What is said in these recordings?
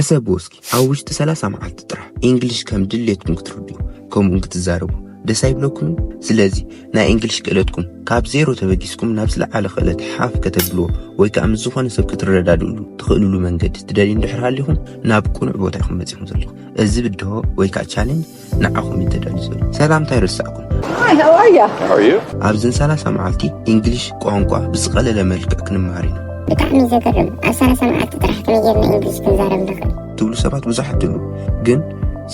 ሕሰብዎ እስኪ፣ ኣብ ውሽጢ ሰላሳ መዓልቲ ጥራሕ ኢንግሊሽ ከም ድሌትኩም ክትርድኡ ከምኡን ክትዛረቡ ደስ ኣይብለኩምን? ስለዚ ናይ ኢንግሊሽ ክእለትኩም ካብ ዜሮ ተበጊስኩም ናብ ዝለዓለ ክእለት ሓፍ ከተብልዎ ወይ ከዓ ምስ ዝኾነ ሰብ ክትረዳድእሉ ትኽእልሉ መንገዲ ትደልዩ እንድሕር ሃሊኹም ናብ ቅኑዕ ቦታ ኢኹም መፂኹም ዘለኹም። እዚ ብድሆ ወይ ከዓ ቻሌንጅ ንዓኹም እዩ ተዳልዩ ዘሎ። ሰላምታ ኣይረሳዕኩም። Hi, how are you? How are you? ኣብዘን ሰላሳ መዓልቲ ኢንግሊሽ ቋንቋ ብዝቐለለ መልክዕ ክንመሃር ኢና። ብጣዕሚ ዘገርም። ኣብ ሰላሳ መዓልቲ ጥራሕ ከመይ ጌርና ኢንግሊሽ ክንዛረብ ንኽእል? ትብሉ ሰባት ብዙሓት ትብሉ፣ ግን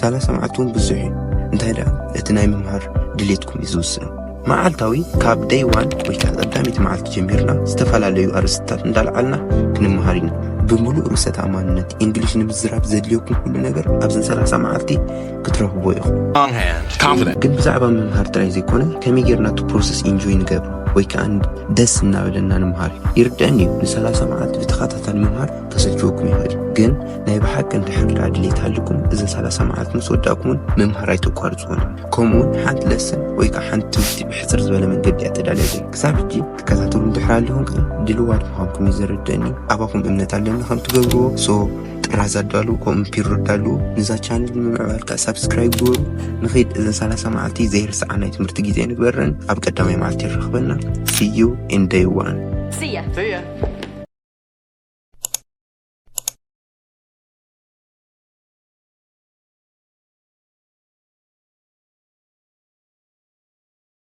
ሰላሳ መዓልቲ እውን ብዙሕ እዩ። እንታይ ደኣ እቲ ናይ ምምሃር ድሌትኩም እዩ ዝውስኖ። መዓልታዊ ካብ ደይ ዋን ወይ ከዓ ቀዳመይቲ መዓልቲ ጀሚርና ዝተፈላለዩ ኣርእስትታት እንዳልዓልና ክንመሃር ኢና። ብምሉእ ርእሰ ተኣማንነት ኢንግሊሽ ንምዝራብ ዘድልየኩም ኩሉ ነገር ኣብዘን ሰላሳ መዓልቲ ክትረኽብዎ ኢኹም። Strong hand. Confident. ግን ብዛዕባ ምምሃር ጥራይ ዘይኮነ ከመይ ጌርና እቲ ፕሮሰስ ኢንጆይ ንገብር ወይ ከዓ ደስ እናበለና ንምሃር እዩ። ይርደአኒ እዩ፣ ንሰላሳ መዓልቲ ብተኸታታሊ ምምሃር ከሰልችወኩም ይኽእል፣ ግን ናይ ብሓቂ እንድሕር ደኣ ድሌት ሃልኩም እዘን ሰላሳ መዓልቲ ምስ ወዳእኩምን ምምሃር ኣይተቋርፅዎን። ከምኡውን ሓንቲ ለሰን ወይ ከዓ ሓንቲ ትምህርቲ ብሕፅር ዝበለ መንገዲ እያ ተዳልያ ዘላ። ክሳብ ሕጂ ትከታተሉ እንድሕር ኣሊኹም ከዓ ድልዋት ምዃንኩም እዩ ዘረደኒ። ኣባኹም እምነት ኣለኒ ከም ትገብርዎ። ሶ ጥራዝ ኣዳሉ ከምኡ ፒሮ ኣዳሉ። ንዛ ቻነል ንምዕባል ከዓ ሳብስክራይብ ግበሩ። ንኸይድ እዘን ሰላሳ መዓልቲ ዘይርስዓ ናይ ትምህርቲ ግዜ ንግበረን። ኣብ ቀዳማይ መዓልቲ ይረኽበና። See you in day one. See ya. See ya.